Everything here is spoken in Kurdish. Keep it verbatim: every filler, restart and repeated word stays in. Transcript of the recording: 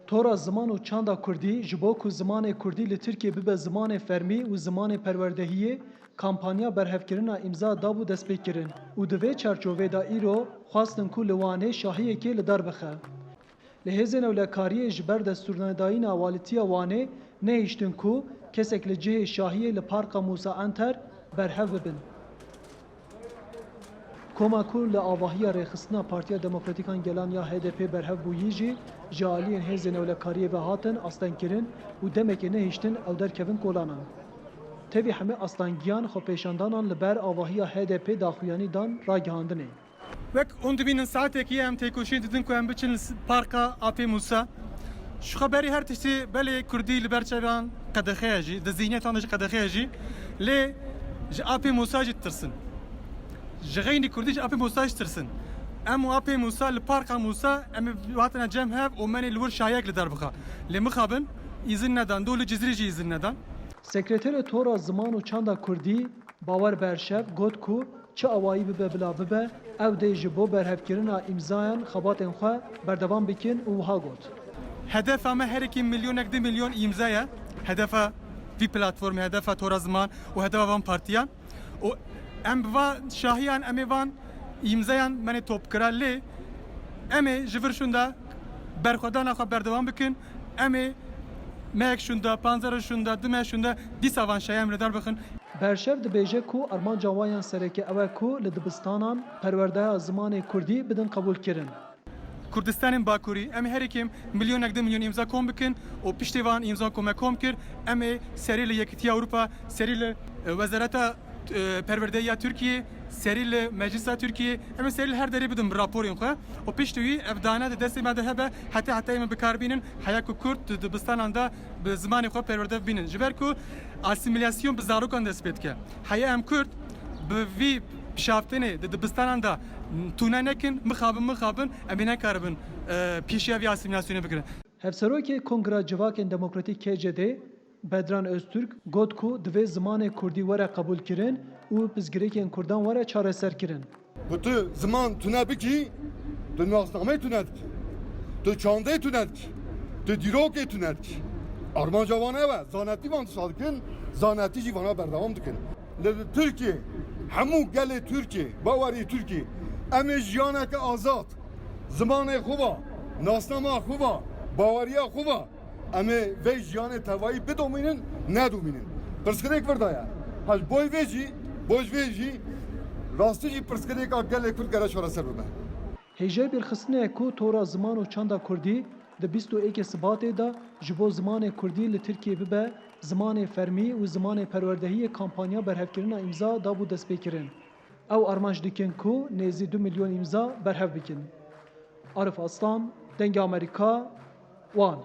Tora Ziman û Çanda Kurdî, ji bo ku zimanê kurdî li Tirkiyê bibe zimanê fermî û zimanê perwerdehiyê, kampanya berhevkirina îmza dabû destpêkirin û di vê çarçovê de îro xwestin ku li Wanê şahiyekê li dar bixe. Li Hêzên Ewlekariyê ji ber destûrnedayîna Walîtiya Wanê nehiştin ku kesek li cihê şahiyê li Parka Mûsa Enter berhev bibin. Koma ku li avahiya rêxistina Partiya Demokratîk a Gelan ya H D P berhev bûyî jî ji aliyên Hêzên Ewlekariyê ve hatin astengkirin û demekê nehiştin ew derkevin kolanan. Tevî hemî astengiyan xwepêşandanan li ber avahiya H D P daxuyanî dan ragihandinê. Wek hûn dibînin, saetekî ye em têkoşîn didin ku em biçin li s-, parka Apê Mûsa. Ji xwe berî her tiştî belê kurdî li ber çavan qedexe ye jî, di zîhniyeta wan de jî qedexe ye jî. Lê ji Apê Mûsa jî ditirsin. Ji xeynî kurdî ji Apê Mûsa jî ditirsin. Em û Apê Mûsa li parka Mûsa em ê hatine cem hev û me nê li wir şahiyek li dar bixa. Lê mixabin îzin nedan, do li Cizîrê jî îzin nedan. Sekreterê Tora Ziman û Çanda Kurdî, Bawer Berşev got ku çi awayî bibe bila bibe, ew dê ji bo berhevkirina îmzayan xebatên xwe berdewam bikin û wiha got. Hedefa me herikî milyonek du milyon îmza ye. Hedefa vî platformê, hedefa Tora Ziman û hedefa van partiyan. Û em bi va şahiyan, em ê van îmzayan me nê top kira lê em ê ji vir şûnda berxwedana xwe berdewam bikin. Em ê mehek şûnda, panzdeh roj şûnda, du meh şûnda dîsa van şahiyan em li dar bixin. Berşev dibêje ku armanca wan ya sereke ew e ku li dibistanan perwerdeya zimanê kurdî bidin qebûlkirin. Kurdistanên Bakurî, em ê herî kêm milyonek du milyon îmza kom bikin û piştî van îmza ku me kom kir, em ê serî li Yekîtiya Ewropa, serî li, e, Wezareta, e, Perwerdeyiya Tirkiyê, serî li Meclisa Tirkiyê, em ê serî li her derê bidin bi raporên xwe û piştî wî ev dane di destê me de hebe, heta heta em ê bi kar bînin, heya ku Kurd di dibistanan de bi zimanê xwe perwerde bibînin. Ji ber ku asîmîlasyon bi zarokan dest pê dike. Heya em Kurd bi vî pişaftinê di dibistanan de tune nekin, mixabin, mixabin, em ê nekaribin, e, pêşiya vî asîmîlasyonê bigirin. Hevserokê Kongra Civakên Demokratîk, K C D, Bedran Öztürk, got ku divê zimanê kurdî were qebûlkirin û pirsgirêkên kurdan were çareserkirin. Ku tu ziman tune bikî, tu nasnameyê tune dikî. Tu çandê tune dikî. Tu dîrokê tune dikî. Armanca wan ew e. Zanetî van disa dikin, zanetî jî vana berdewam dikin. Li Tirkiyê, hemû gelê Tirkiyê, bawerî Tirkiyê, em ê jiyaneke azad, zimanê xwe va, nasnama xwe va, baweriya xwe va, em ê vê jiyanê tevayî bidomînin, nedomînin. Pirsgirêk vir de ye. Ha ji bo vê jî, bo ji vê jî rastî jî pirsgirêka gelê Kurd gere çareser bibe. Hêjayî bîrxistinê ye ku Tora Ziman û Çanda Kurdî di bîst û êkê Sibatê de ji bo zimanê kurdî li Tirkiyê bibe zimanê fermî û zimanê perwerdehiyê kampanya berhevkirina îmza dabû destpêkirin. Ew armanc dikin ku nêzî du milyon îmza berhev bikin. Arif Aslan, Dengê Amerîka, Wan.